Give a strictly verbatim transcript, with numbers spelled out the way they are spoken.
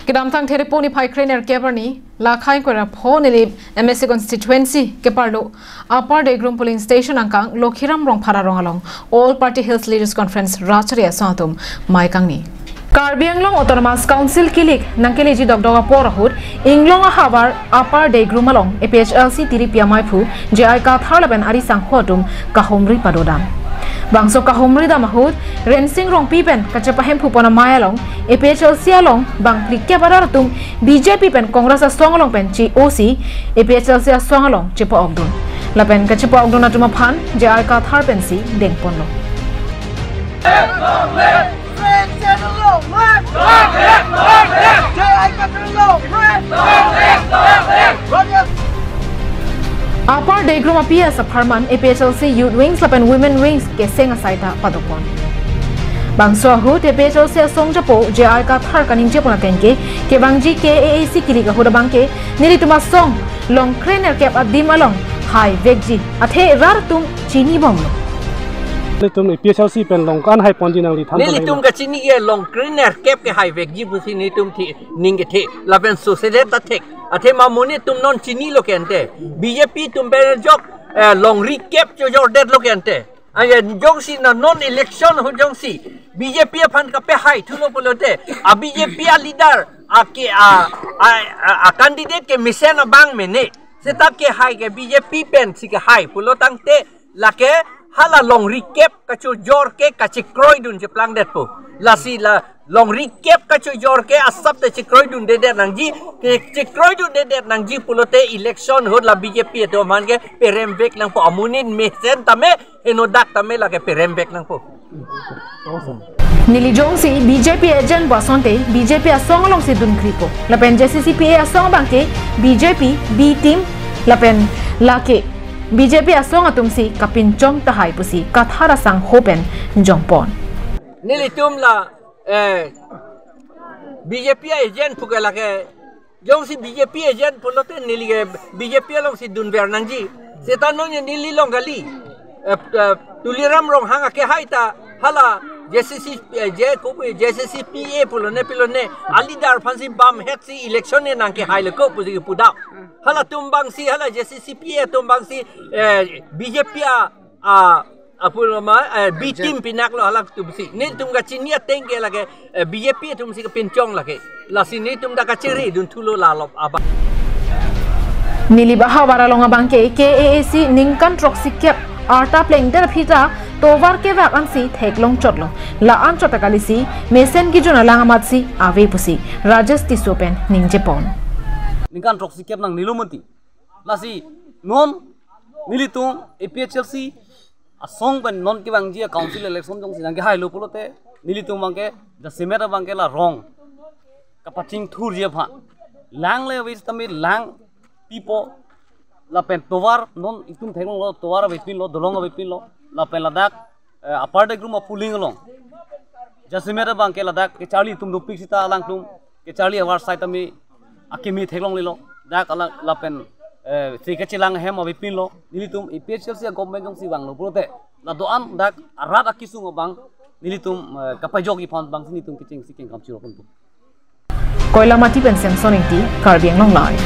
Kedamtang Therepo niphai krenerkep arni, Lakhai Koira Pho Nilip M A C constituency keparlo Upper Degrum polling station angkang Lokhiram Rongphar arong along All Party Hills Leaders Conference Rachari asong atum mei kangni. Karbi Anglong Autonomous Council kilik nangkeleji dokdok apor ahut, Inglong ahavar Upper Degrum along A P H L C tiripi amaiphu J I Kathar lapen ari sangho atum kahumri padodam. Bangso kahumri dam ahut, Rensing Rongpi pen kachepahemphu pon amei along, A P H L C along bang phlikep arat atum B J P pen Congress asong along pen chi-osi, A P H L C asong along chepa-okdun. Lapen kachepa-okdun atum aphan J I Kathar pensi dengponlo. Upper Degrum a P S apharman A P H L C Youth Wings lapen Women Wings keseng asai ta padopon. Bangso ahut A P H L C asong japo J I Kathar kaningjepon ateng ke, kevangji K A A C kilik ahut abang ke, nelitum asong long krenerkep adim along haivekji, athe rat atum chinibomlo. Nelitum A P H L C pen long ko-an haiponji nangli than. Nelitum kachini ke long krenerkep ke haivekji pusi nelitum thi ning kethe, lapen sosede ta thek. Athema monit atum non chinilo ke ante, B J P atum pen ajok, eh, longri kep chojordetlo ke ante. Anke jongsi na non election ahut jongsi B J P aphan kapehaithulo pulote, a B J P a leader, a ke, a, a, a, a candidate kemesen abang mene. Seta kehai ke B J P pensi kehai pulo tangte, lake hala longri kep kachojor ke kachekroidun cheplangdetpo. Lasi la longri kep kachojor ke asap te chekroidundedet nangji, ke chekroidundedet nangji pulote election ahut la B J P atum aphan ke peremvek nangpo, amonit mesen tame, henodak tame lake peremvek nangpo. Neli jongsi B J P agent pu asonte B J P asong alongsi dunkripo. Lapen J C C P A asong abang ke B J P B team lapen lake B J P asong atumsi kapinchong tahai pusi Kathar asangho pen jongpon. Nelitum la, eh, B J P agent pu ke lake, jongsi B J P agent pulote neli ke B J P alongsi dunver nangji. Seta non neli long kali. Eh, eh, Tuliram Ronghang akehai ta hala J C C, eh, J, kopi, J C C P A pulone pilone, a leader aphansi bamhetsi election ne nangkehaileko pusi pudam. Halatum abangsi, hala J C C P A atum abangsi, eh, B J P a, a, apuloma, eh, B team pinaklo halatumsi. Nelitum kachini ateng ke lake, eh, B J P atumsi kapinchong lake. Lasi nelitum ta kachiri dunthulo lalop abang. Nilip ahavar along abang ke K A A C ningkan throksikep arta plengdet aphi ta tovar kevak ansi theklongchotlo. La-an chot ta kalisi mesen kejun alang amatsi ave pusi Rajesh Tisso pen ningjepon. Ningkan throksikep nangnelo mati. Lasi non nelitum A P H L C asong pen non kevangji a council election jongsi nangkehailo pulote, nelitum abang ke jasemet abang ke la rong kapachingthurji aphan. Lang le ave sitame lang pipo, lapen tovar non itum theklonglo, tovar avepinlo, dolong avepinlo, lapen ladak, eh, Upper Degrum a polling along jasemet abang ke ladak kecharli atum dopik sita alangtum kecharli ahavar side tame akimi theklonglelo. Dak ala lapen, eh, si kachelang ahem avepinlo. Nelitum A P H L C a government jongsi vanglo pulote, la do-an dak arat akesung abang nelitum, eh, kapajokji aphan abangsi nelitum kechengsi kengkam chiroponpo. Koilamati pen Samson Ingti, Karbi Anglong Live.